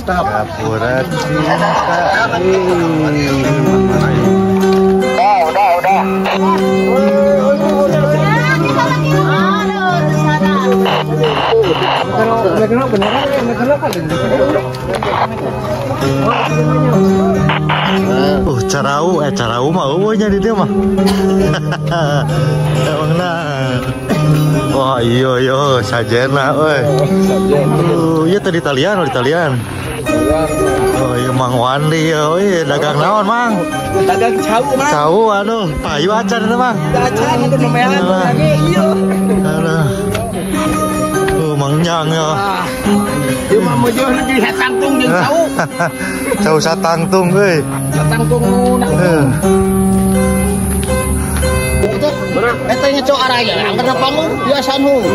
Mantap. Gapura cinta. Udah. Carau, carau mah eueuh nya di dieu mah. Emang nah. Wah, iya iya sajena euy. Ieu teh di Talian, oh di Talian. Oh iya Mang Wandi euy, dagang naon Mang? Dagang cau Mang. Cau aduh, payu acan eta Mang. Acan itu lumayan lagi ieu. Aduh. Mang Nyang ya. Ieu mah mojo di satangtung jeung cau. Cau satangtung euy. Satangtung nu nangtung. Eta ngeco araya angker panggung biasa hulu.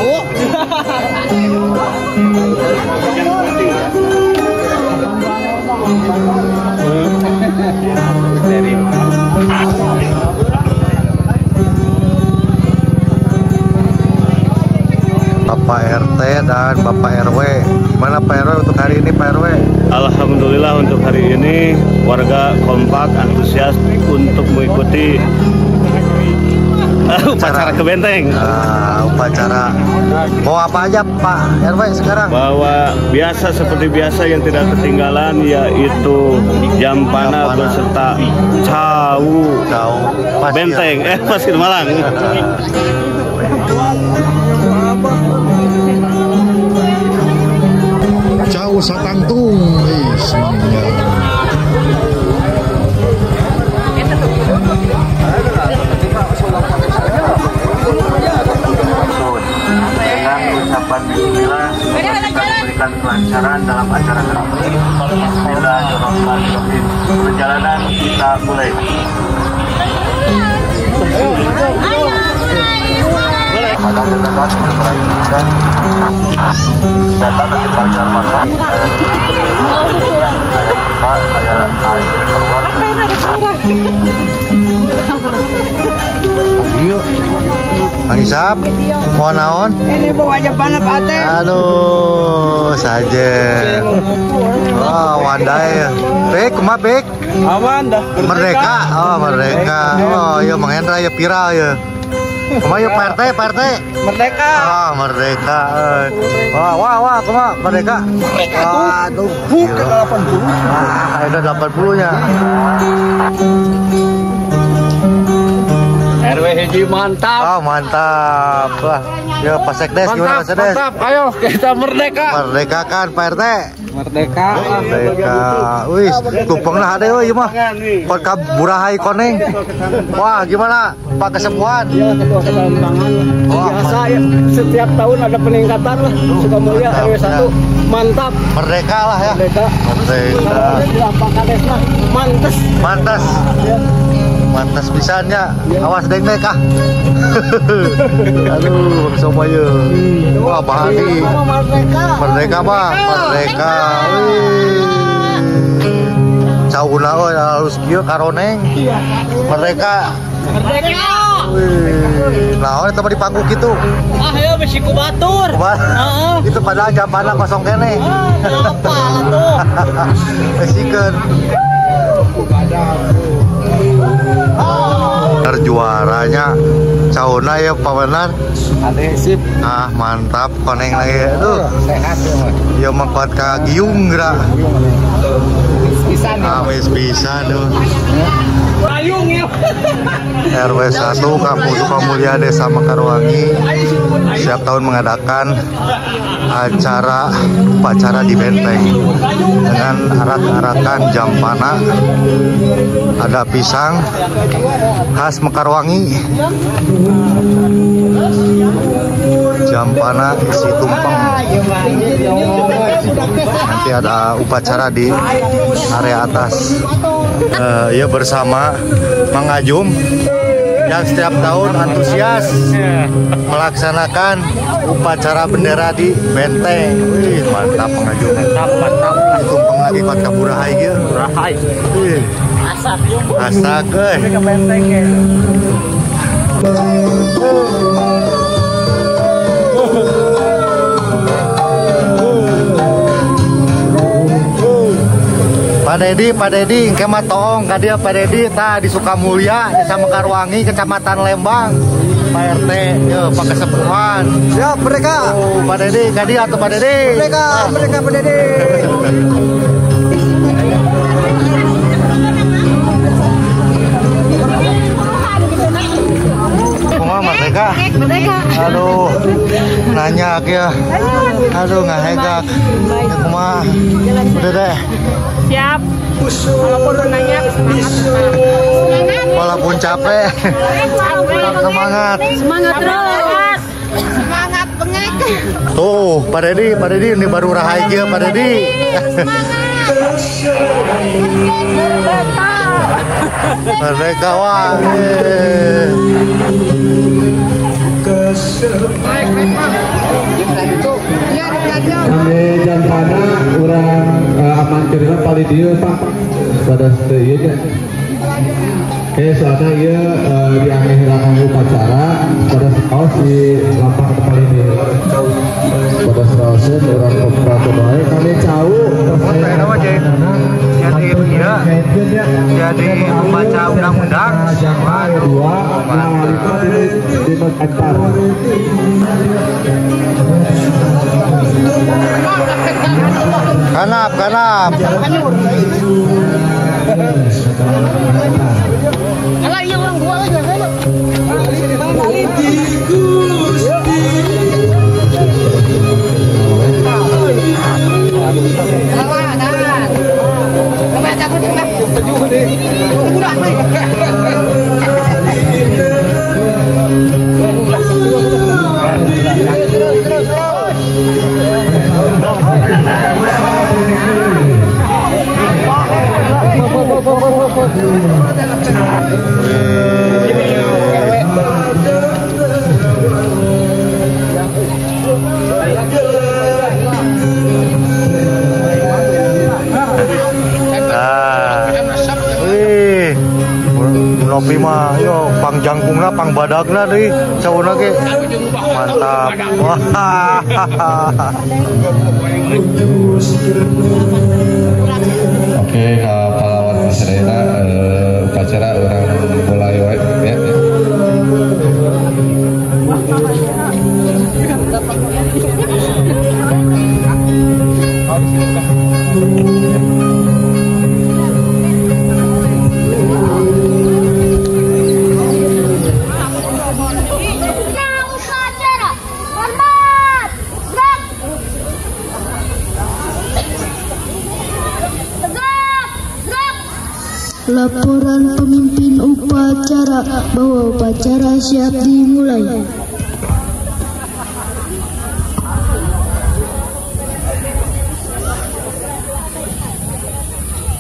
Bapak RT dan Bapak RW. Gimana Pak RW untuk hari ini Pak RW? Alhamdulillah untuk hari ini warga kompak antusias untuk mengikuti upacara ke benteng. Upacara. Bawa apa aja Pak RW sekarang? Bawa biasa seperti biasa yang tidak ketinggalan yaitu jampana beserta cau benteng Pasir Malang. Cau satangtung, semuanya. Dengan ucapan bismillah, semoga kita diberikan kelancaran dalam acara kali ini. Bismillahirrahmanirrahim. Perjalanan kita mulai. Mang Isap, mau naon? Ini bawa aja panah Pak Ate. Aduh, saja. Oh, wandai. Bek, kumaha Bek? Aman dah. Merdeka. Oh, merdeka. Oh, iya Mang Hendra ya viral ya. Kumaha yuk Pak RT, Pak RT? Merdeka. Ah, merdeka. Wah, wah, wah, kumaha merdeka? Merdeka tuh. Aduh, ke 80. Ah, ada 80-nya. RW hiji mantap. Oh, mantap. Wah, ya Pak Sekdes gimana Pak Sekdes? Mantap, ayo kita merdeka. Merdeka kan Pak RT? Merdeka. Merdeka. Wih, tumpengna hade euy ieu mah. Pot ka burahai koneng. Wah, gimana Pak Kesepuhan? Iya, ketua ketampangan. Biasa ya, setiap tahun ada peningkatan lah. Sukamulya RW 1 mantap. Merdeka lah ya. Merdeka. Merdeka. Pak Kades mah mantes. Mantes. Mantas pisannya, awas dengdek ah. Aduh, bangsa ye. Wah, bahari. Merdeka, Pak. Merdeka. Wih. Cauna euy halus kieu karoneng. Merdeka. Merdeka. Wih. Naon eta mah di panggung kitu? Ah, ya besi ku batur. Heeh. Itu padahal jampana kosong keneh. Apa tuh? Besikeun. Juaranya cauna ya Pak Benar. Adesip. Ah, mantap koneng lagi. Aduh. Sehat ya, Mas. Ya mah kuat ka giung geura. Pisan. Amis pisan tuh. Payung ya. RW 1 Kampung Sukamulya Desa Mekarwangi setiap tahun mengadakan acara upacara di benteng dengan arak-arakan jampana, ada pisang khas Mekarwangi, jampana isi tumpeng. Nanti ada upacara di area atas. Ya bersama Mang Ajum yang setiap tahun antusias melaksanakan upacara bendera di benteng. Wih, mantap Mang Ajum. Mantap, mantap. Tumpeng lagi kuat ka burahai ge. Burahai. Wih. Asak. Asak euy. Ke benteng ya. Pak Dedi, engke mah toong ka dieu Pak Dedi tah di Sukamulya, Desa Mekarwangi, Kecamatan Lembang. Pak RT, yo Pak Kesepuhan. Siap, mereka. Oh, Pak Dedi, ka dieu atuh Pak Dedi. Mereka, mereka Pak Dedi. Kumaha merdeka? Merdeka. Aduh, nanya ya. Aduh, ngahegak. Ya kumaha? Udah deh. Siap. Walaupun nanya semangat. Walaupun capek, tetap semangat. Semangat terus. Semangat bengek. Tuh, Pak Dedi ini baru rahai ge Pak Dedi. Semangat. Merdeka wah. Kami jantana urang amantirna paling dieu Pak pada ieu nya. Oke, soalnya ieu diangge upacara pada kaos di lampang paling dieu. Pada saoseun urang kompak bae kami cau. Jadi membaca undang-undang. Kanap, kanap. Nopi mah yo pang jangkungna pang badagna deui sauna ge mantap. Wah. Oke, pahlawan sadayana upacara urang mulai wae ya. Laporan pemimpin upacara bahwa upacara siap dimulai.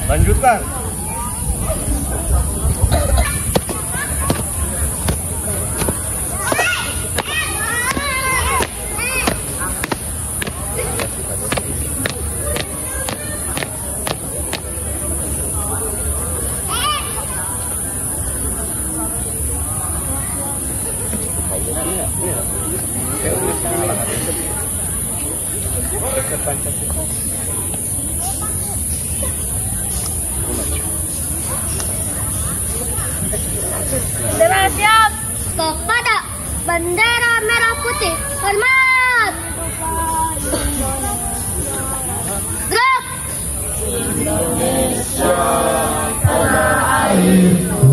Lanjutkan. Bendera siap kepada bendera merah putih. Hormat. Gerak. Indonesia tanah airku,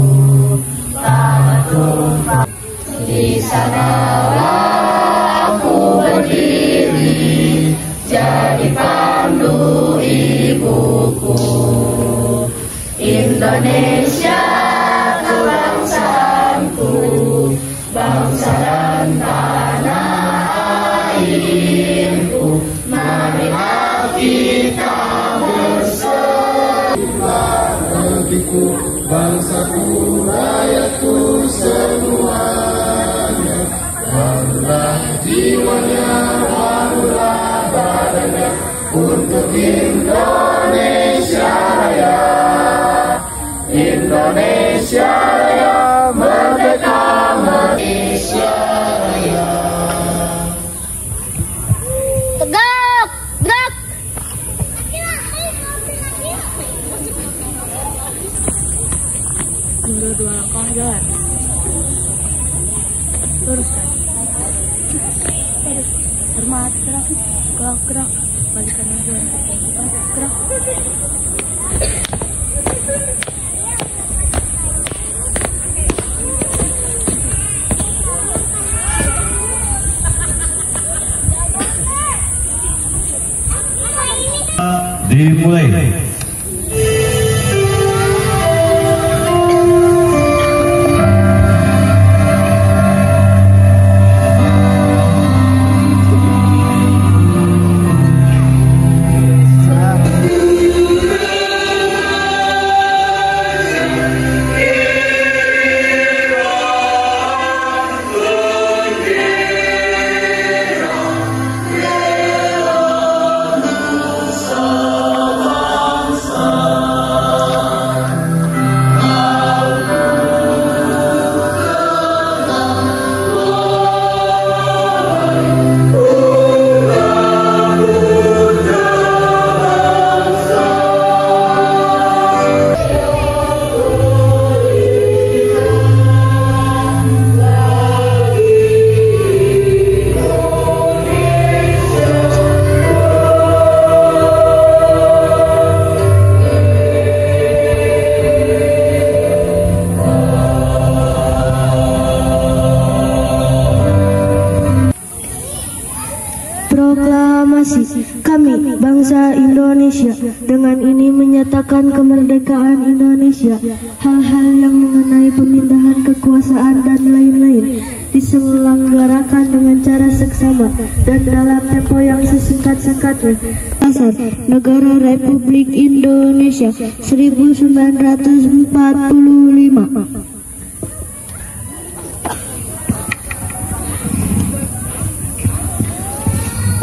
tanah tumpah. Di sanalah aku berdiri, jadi pandu ibuku. Indonesia kebangsaanku, bangsa dan tanah airku. Marilah kita bersatu, negeriku, bangsaku, rakyatku semuanya. Bangunlah jiwanya, bangunlah badannya untuk Indonesia Raya. Indonesia Raya, merdeka, Indonesia Raya. Tegak, gerak. Lurus. Lurus. Hormat, gerak. Gerak, gerak. Balik kanan 2, 3, 4, gerak. Dimulai. Proklamasi. Kami, bangsa Indonesia, dengan ini menyatakan kemerdekaan Indonesia. Hal-hal yang mengenai pemindahan kekuasaan dan lain-lain diselenggarakan dengan cara seksama dan dalam tempo yang sesingkat-singkatnya. Dasar Negara Republik Indonesia 1945.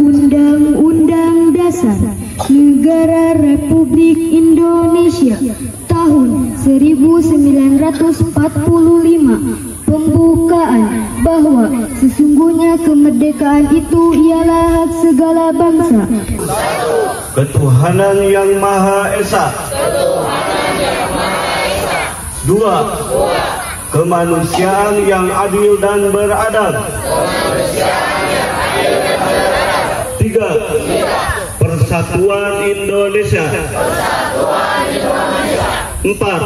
Undang-Undang Dasar Negara Republik Indonesia tahun 1945. Pembukaan bahwa sesungguhnya kemerdekaan itu ialah hak segala bangsa. Ketuhanan Yang Maha Esa. Dua, kemanusiaan yang adil dan beradab. Tiga, persatuan Indonesia. Empat,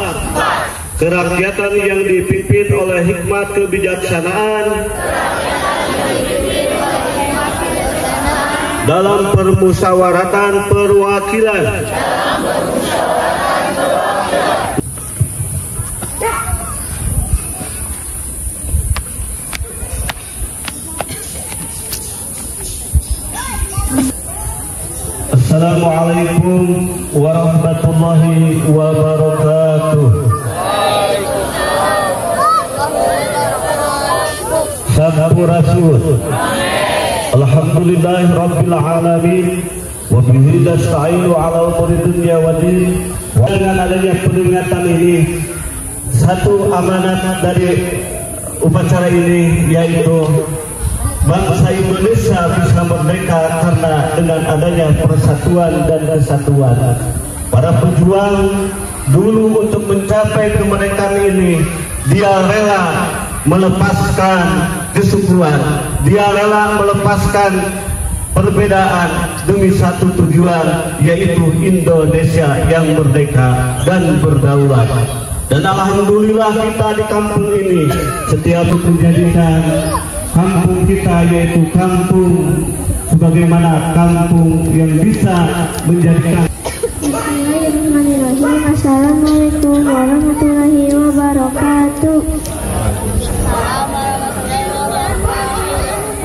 kerakyatan yang dipimpin oleh hikmat kebijaksanaan dalam permusyawaratan perwakilan. Assalamualaikum warahmatullahi wabarakatuh. Sampurasun. Alhamdulillahi rabbil alamin wa bihi nasta'inu ala umuri dunya waddin. Dengan adanya peringatan ini, satu amanat dari upacara ini yaitu bangsa Indonesia bisa merdeka karena dengan adanya persatuan dan kesatuan. Para pejuang dulu untuk mencapai kemerdekaan ini, dia rela melepaskan kesukuan, dia rela melepaskan perbedaan demi satu tujuan, yaitu Indonesia yang merdeka dan berdaulat. Dan alhamdulillah kita di kampung ini setiap menjadikan kampung kita yaitu kampung sebagaimana kampung yang bisa menjadikan. Bismillahirrahmanirrahim. Assalamualaikum warahmatullahi wabarakatuh.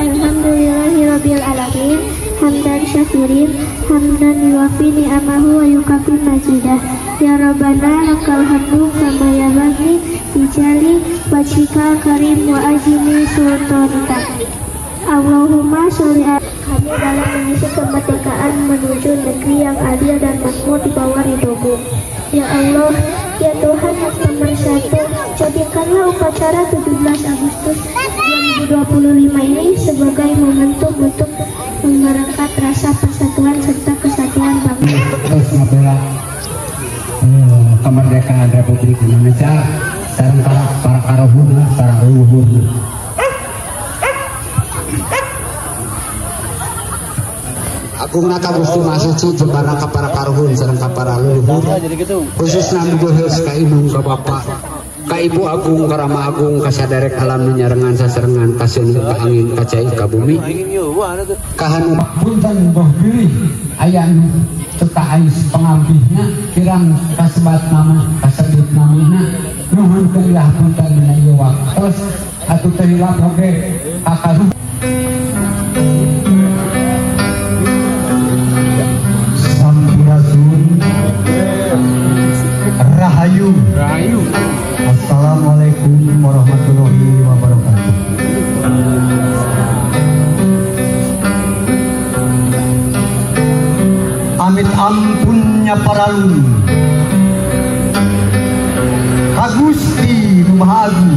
Alhamdulillahirabbil alamin, hamdan syakirin, hamdan yuwafi ni'amahu wa yukafi majidah. Ya Rabbana lakal hamdu kama yabaghi bijali wajhikal karim wa azimi sultanika. Allahumma sholli ala kami dalam mengisi kemerdekaan menuju negeri yang adil dan makmur di bawah ridho-Mu. Ya Allah, ya Tuhan yang pemersatu, jadikanlah upacara 17 Agustus 2025 ini sebagai momentum untuk mempererat rasa persatuan serta kesatuan bangsa. Terus ngabela kemerdekaan Republik Indonesia sareng para karuhun, para leluhur. Agungna ka Gusti Maha Suci jembarna ka para karuhun sareng ka para leluhur khususna nuduheus ka indung ka bapa ka ibu agung ka rama agung ka saderek alam nu nyarengan sasarengan ka seuneu ka angin ka cai ka bumi ka hanu punten boh bilih aya nu teu kaais pangabihna kirang kasebat nama kasebut namina nuhunkeun lah punten dina ieu waktos atuh teu hilap oge ka Sampurasun Rahayu. Rahayu. Assalamualaikum warahmatullahi wabarakatuh. Amit ampunnya paralun ka Gusti Nu Maha Agung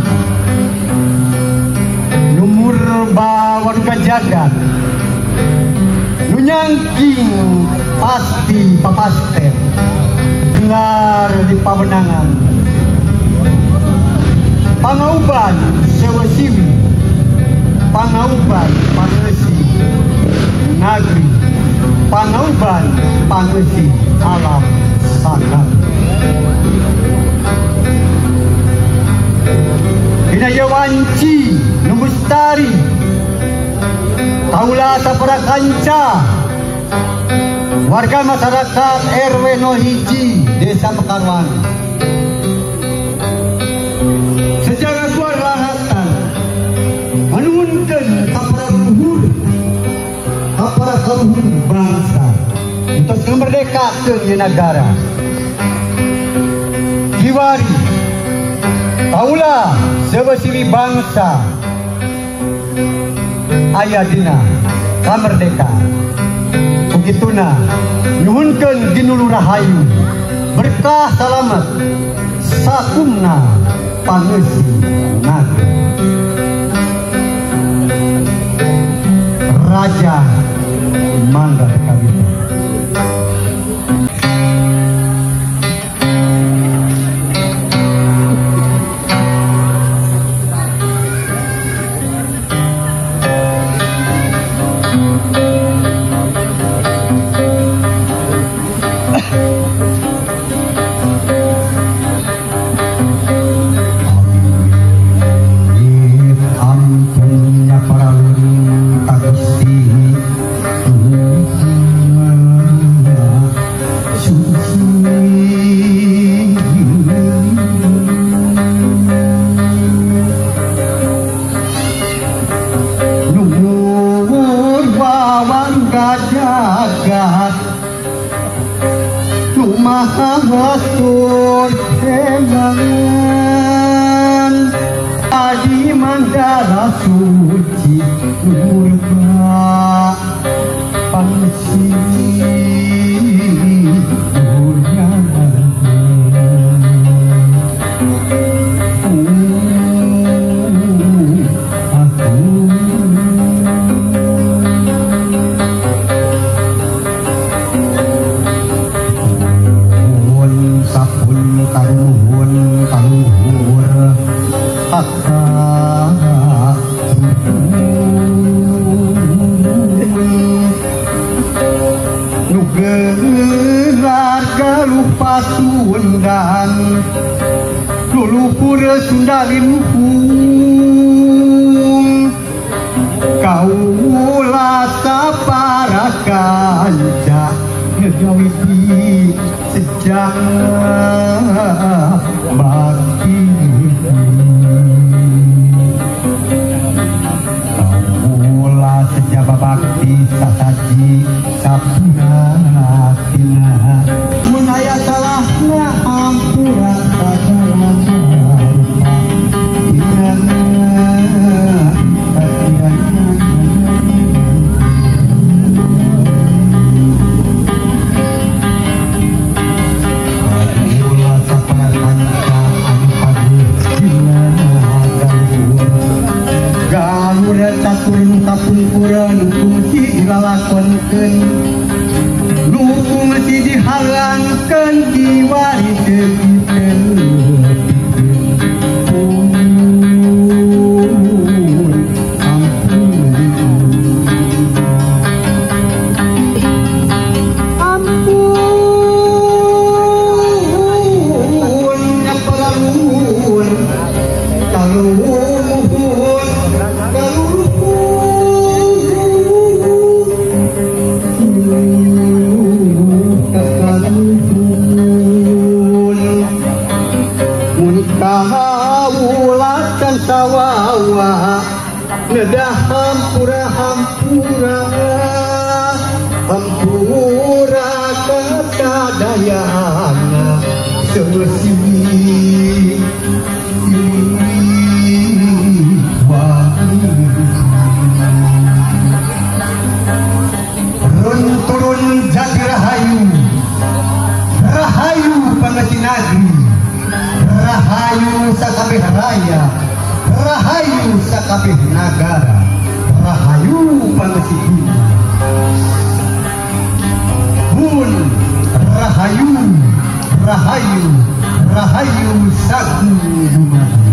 nu murba waduka jagat nu nyangking pasti papasten gelar di pawenangan pangauban sewesiwi pangauban pangeusi nagri pangauban pangeusi alam sakal. Dina ieu wanci nu mustari kaula sapara kanca warga masyarakat RW 01 Desa Mekarwangi sejarah luar lahatan menuhunkeun ka para luhur ka para kaluhur bangsa untuk ngamerdekakeun ieu nagara. Kiwari kaula sewesiwi bangsa aya dina kamerdekaan. Begituna nyuhunkeun ginulu rahayu berkah salamet sakumna pangeusi nagri. Raja Mangga Kawita. Dewa nedah hampura hampura hampura katadayana seusi turun jati rahayu rahayu pangasinagri rahayu sakabeh raya rahayu sakabeh nagara rahayu pangasiguna bun rahayu rahayu rahayu sagu dumadi.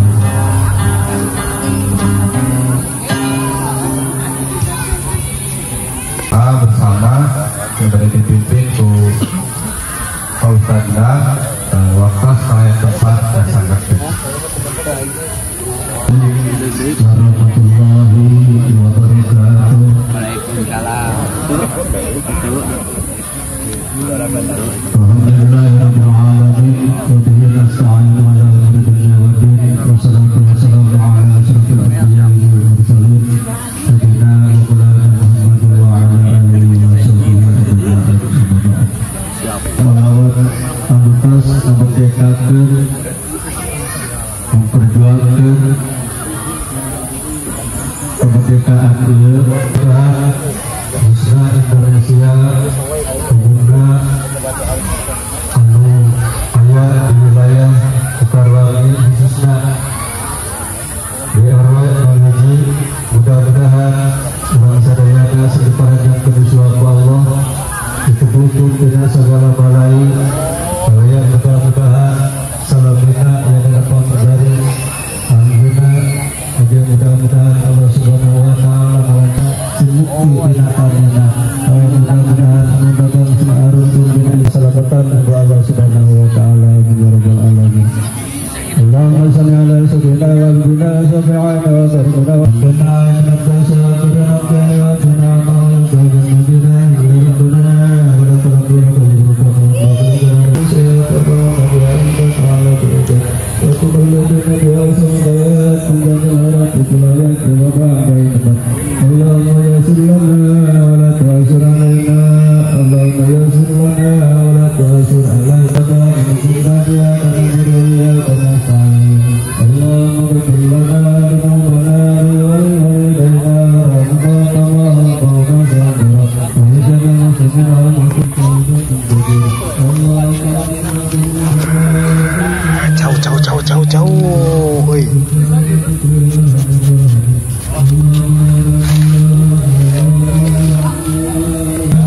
Bersama yang berada dipimpin ku Pak Ustadz waktu saya tempat dan sangat warahmatullahi wabarakatuh. Alhamdulillahirabbil alamin wa bihi nasta'inu ala umuri dunya waddin wassalatu wassalamu ala asyrafil anbiya'i wal mursalin sayyidina wa ala alihi wa sahbihi ajma'in. Atas memerdekakan, memperjuangkan kemerdekaan ieu khususnya Indonesia pengguna anu aya di wilayah Soekarwangi khususnya di RW 01 mudah-mudahan urang sadayana dipanjangkeun yuswa ku Allah ditutup dengan segala balai balaya mudah-mudahan salamina yang dapat dari anjeunna oge mudah-mudahan Allah Subhanahu wa taala malaka simukti dina panena mudah-mudahan anu dagang semaarun dina salamatan ku Allah Subhanahu wa taala ya rabbal alamin. Allahumma shalli ala sayyidina wa nabiyina syafi'ana wa sayyidina wa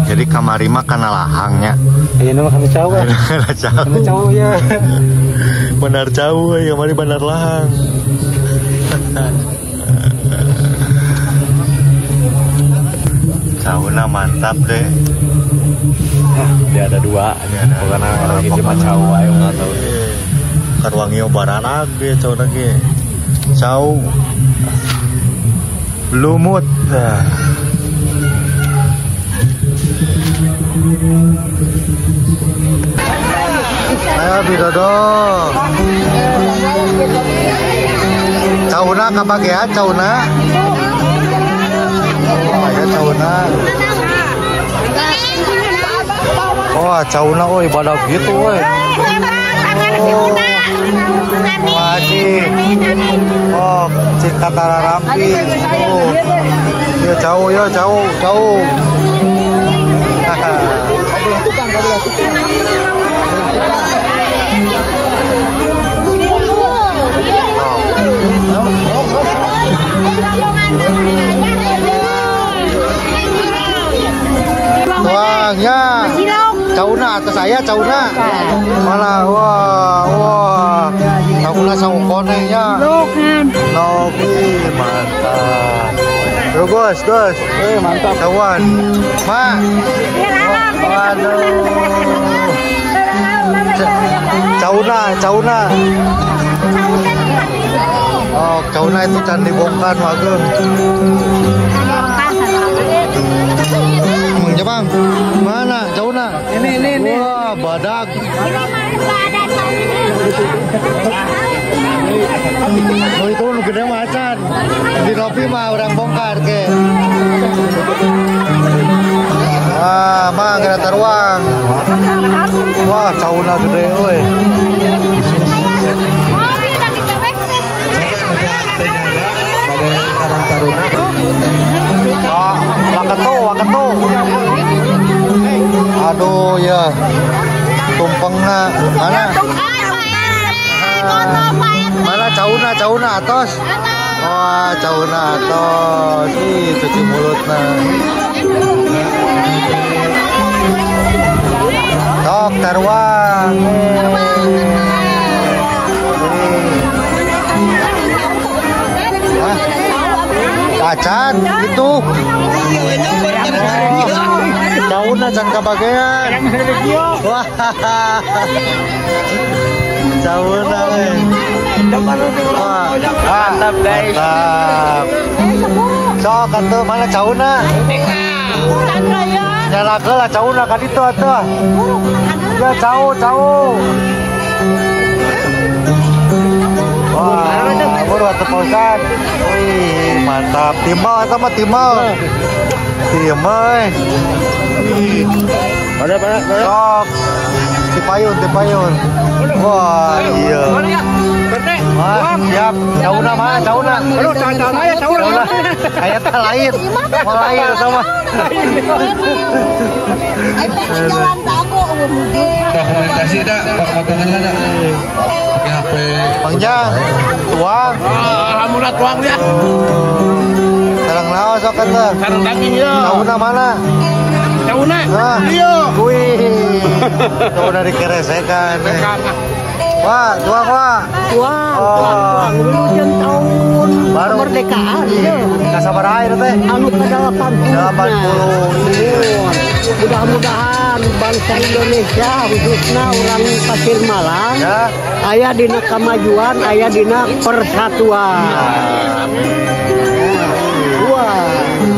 Jadi kamari mah kana lahangnya. Ayeuna mah kami cau. Kana cau. Kana cau ya. Benar cau ya, kamari benar lahang. Cauna mantap deh. Dia ada dua, pokoknya orang hiji mah cau ayo nggak tahu. Karwangi baranak ge cauna ge. Cau lumut. Ayo Bidodo. Cauna kabagean cauna. Oh ya cauna. Oh cauna oi badak gitu oi. Oh. Wah sih. Oh cinta tararampi. Oh. Ya cau ya cau cau. Wah, ya. Cauna atas saya cauna. Malah wah, wah. Cauna saungkonehnya. Oke, mantap. Terus, Gus, Gus. Mantap. Cawan. Ma. Waduh. Cauna, cauna. Oh, cauna itu candi bongkan wageung. Bang. Mana cauna? Ini. Wah, badag. Oh, itu nu gede macan. Di lobi mah orang bongkar ke. Ah, mah kena taruang. Wah, cauna gede euy. Ah, waketu. Aduh ya. Tumpengna mana? Mana cauna atos? Wah, cauna atos. Ih, cuci mulutna. Tok taruang. Hah? Acan itu. Cauna can kabagean. Wah. Cauna we. Mantap guys. Mantap. Sok atuh mana cauna? Nyalakeun lah cauna kan itu atuh. Ya cau. Wah, baru atuh Pak Ustad. Wih, mantap. Timbal eta mah timbal. Timbal. Pada. Sok. Tipayun. Wah, iya. Wah, siap. Cauna mana? Cauna. Aduh, cauna ya, cauna. Kayak tak lain. Mau lain sama. Dokumentasi dah, potongan ada. Pakai HP. Panjang. Tuang. Alhamdulillah tuang ya. Sarang naon sok atuh? Sarang daging ya. Cauna mana? Cauna. Iya. Wih. Cauna dikeresekan. Wah, tuang wah. Tuang. Wilujeng tahun baru kemerdekaan. Ka sabaraha air teh? Anu ke 80. 80. Mudah-mudahan bangsa Indonesia khususnya orang Pasir Malang ya. Aya dina kemajuan, aya dina persatuan. Wah,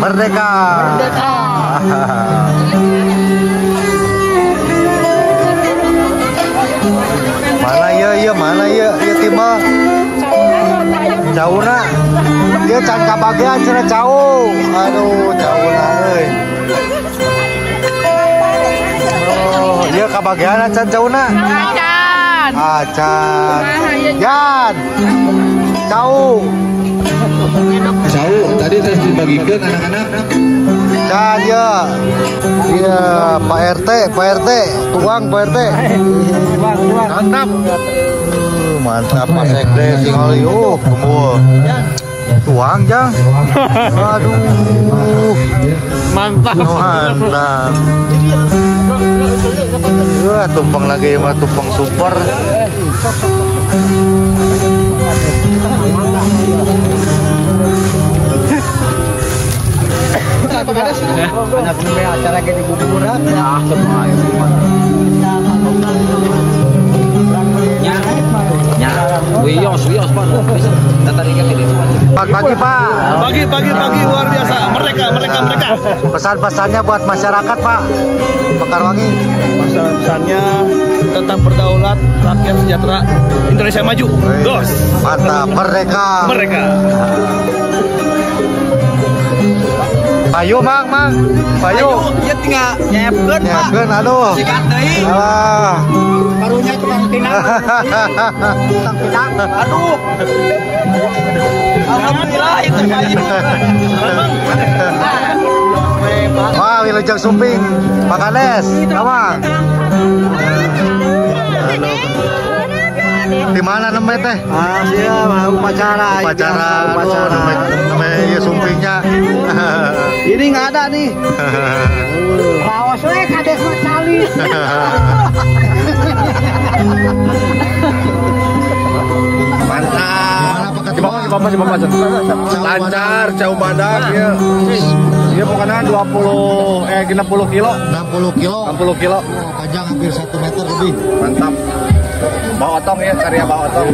merdeka. Merdeka. Mana ya, mana ya, ya timbal. Cauna. Dia can kabagean cenah cau. Aduh, cauna euy. Oh, ieu kabagean acan cauna. Acan. Acan. Yan. Cau. Cau, tadi terus dibagikan anak-anak. Can ya. Iya, Pak RT, tuang Pak RT. Mantap. Mantap Pak Sekdes tinggal yuk, kumpul. Tuang jang. Aduh. Mantap. Mantap. Wah, tumpeng lagi mah tumpeng super. Acara kayak di buburan. Pagi Pak. Pagi luar biasa. Mereka. Pesan-pesannya buat masyarakat Pak Mekarwangi. Pesan-pesannya tetap berdaulat, rakyat sejahtera, Indonesia maju. Dos. Mantap, merdeka. Merdeka. Payu Mang. Payu. Ya tinggal nyiapkeun Pak. Nyiapkeun aduh. Sikat deui. Alah. Karunya tukang pinang. Tukang pinang. Aduh. Alhamdulillah itu payu. Wah, wilujeng sumping. Pak Kades, Awang. Di mana namanya teh? Ah, siap, upacara. Upacara. Namanya ya sumpingnya. Ini nggak ada nih. Awas we kades mah cali. Mantap. Di bawah. Lancar, jauh badak ya. Iya pokoknya 60 kilo. 60 kilo. 60 kilo. Oh, panjang hampir 1 meter lebih. Mantap. Bang Otong ya, karya Bang Otong.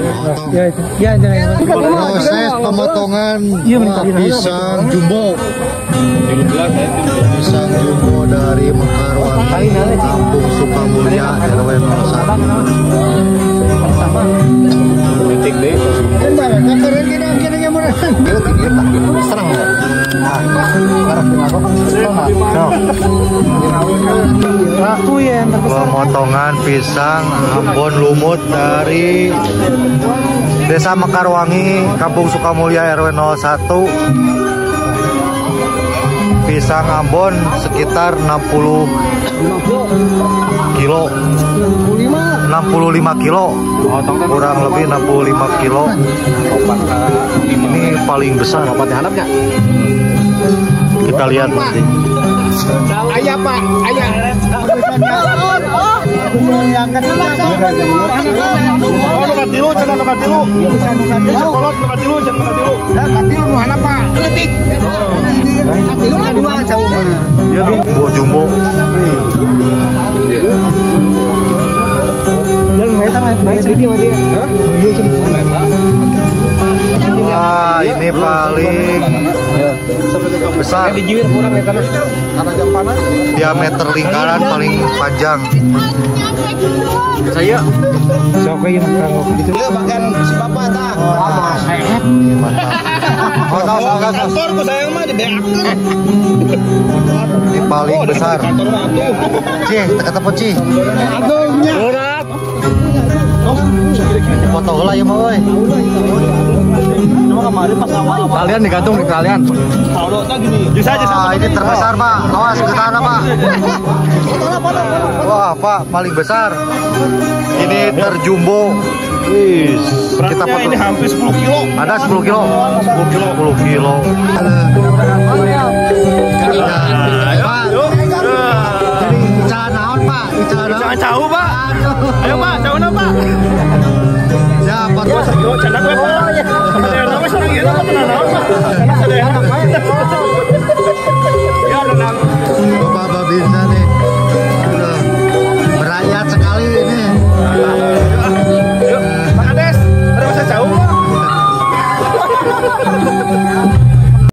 Ya, ya, proses pemotongan pisang jumbo. Pisang jumbo dari Mekarwangi, Kampung Sukamulya, RW 01. Pemotongan pisang Ambon lumut dari Desa Mekarwangi, Kampung Sukamulya, RW 01. Pisang Ambon sekitar 60 kilo, 65 kilo, kurang lebih 65 kilo. Ini paling besar. Kita lihat nanti. Ayah Pak, ayah. Buah jumbo. Wah, ini paling besar. Diameter lingkaran paling panjang. Saya. Ini paling besar. Cih, kata poci. Foto lah ya boy. Kalian digantung di kalian. Wah, ini terbesar Pak. Awas ke sana Pak. Wah Pak, paling besar. Ini terjumbo. Wih, kita foto. Ini hampir 10 kilo. Ada 10 kilo. 10 kilo. 10 kilo. Pak. Jadi icahan naon Pak? Icahan cau Pak. Ayo Pak, cau Pak. Ya, foto. Bapak Babinsa nih. Udah merayat sekali ini. Pak Kades, ada masa jauh Pak.